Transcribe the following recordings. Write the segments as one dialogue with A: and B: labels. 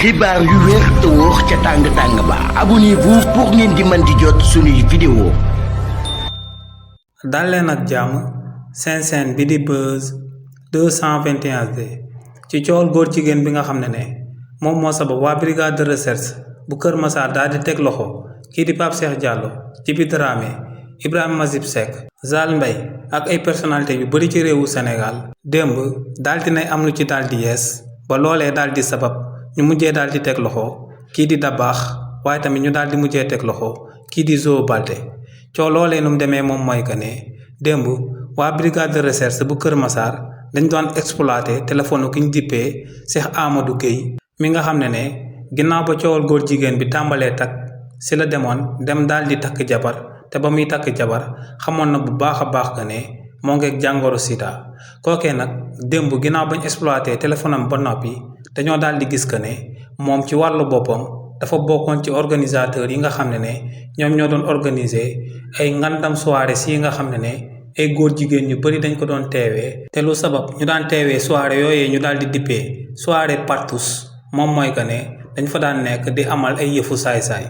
A: xibaar yu wér te wóor ca tàng-tàng ba abonnez-vous pour ngeen di mën di jot suñuy vidéo.
B: dal leen ak jàmm seen chaîne bi di Buzz 221D ci coowal góor jigéen bi nga xam ne moom moo sabab waa brigade de recherche bu Kër Massar daal di teg loxo kii di Pape Cheikh Diallo Djiby Dramé Ibrahima Mazib Seck Zal Mbaye ak ay personnalité yu bari ci réewu Sénégal démb daal di nay am lu ci daal di yees ba loolee daal di sabab ñu mujjee daal di teg loxo kii di Dabakh waaye tamit ñu daal di mujjee teg loxo kii di Zo Balde coow loolee nu mu demee moom mooy que ne démb waa brigade de recherche bu Kër Massar dañ doon exploité téléphone ki ñu dippee Cheikh Amadou Gueye mi nga xam ne ginnaaw ba coowal góor jigéen bi tàmbalee takk si la demoon dem daal di takk jabar te ba muy takk jabar xamoon na bu baax a baax que ne moo ngeeg jàngoro sida kookee nag démb ginnaaw bañ exploité téléphone am ba noppi dañoo daal di gis que ne moom ci wàllu boppam dafa bokkoon ci organisateur yi nga xam ne ñoom ñoo doon organiser ay ngandam soirée si nga xam ne ay góor jigéen ñu bari dañ ko doon teewee te lu sabab ñu daan teewee soirée yooyee ñu daal di dippee soirée partous moom mooy que ne dañ fa daan nekk di amal ay yëfu saay-saay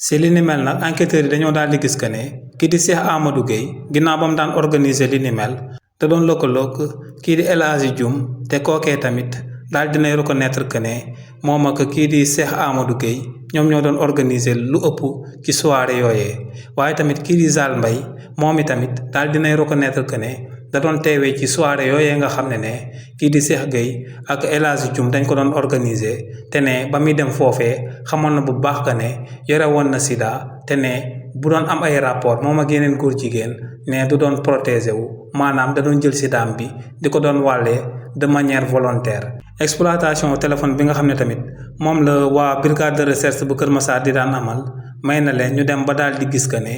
B: si li ni mel nag enquêteurs yi dañoo daal di gis que ne kii di Cheikh Amadou Gueye ginnaaw ba mu daan organiser li ni mel te doon lëkkaloog kii di El Hadji Dioum te kookee tamit daal dinay reconnaître que ne moom ak kii di Cheikh Amadou Gueye ñoom ñoo doon organiser lu ëpp ci soirée yooyee waaye tamit kii di Zal Mbaye moom i tamit daal dinay reconnaître que ne da doon teewee ci soirée yooyee nga xam ne kii di Cheikh Gueye ak El Hadji Dioum dañ ko doon organiser te ne ba muy dem foofee xamoon na bu baax que ne yore woon na sida te ne bu doon am ay rapport moom ak yeneen góor jigéen ne du doon protéger wu maanaam da doon jël sidaam bi di ko doon wàllee de manière volontaire. exploitation téléphone bi nga xam ne tamit moom la waa brigade de recherche bu Kër Massar di daan amal may na leen ñu dem ba daal di gis que ne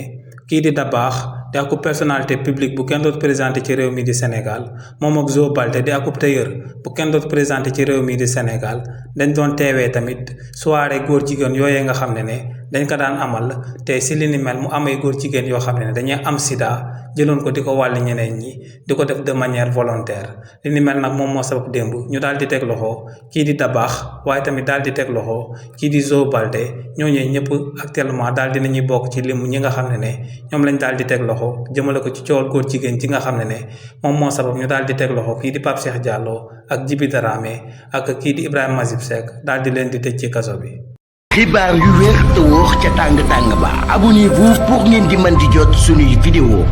B: kii di Dabakh di akub personnalité publique bu kenn dootu présenté ci réew mi di Sénégal moom ak Zo Balde di akub tailleur bu kenn dootu présenté ci réew mi di Sénégal dañ doon teewee tamit soirée góor jigéen yooyee nga xam ne dañ ko daan amal te si li ni mel mu amay góor jigéen yoo xam ne dañuy am sida jëloon ko di ko wàll ñeneen ñi di ko def de manière volontaire li ni mel nag moom moo sabab démb ñu daal di teg loxo kii di Dabakh waaye tamit daal di teg loxo kii di Zo Balde ñooñee ñëpp actuellement daal di nañuy bokk ci limu ñi nga xam ne ñoom lañ daal di teg loxo jëmale ko ci coowal góor jigéen ci nga xam ne moom moo sabab ñu daal di teg loxo kii di Pape Cheikh Diallo ak Djiby Dramé ak kii di Ibrahima Mazib Seck daal di leen di tëj ci kaso bi.
A: xibaar yu wér te wóor ca tàng-tàng ba abonnez-vous pour ngeen di mën di jot suñuy vidéo.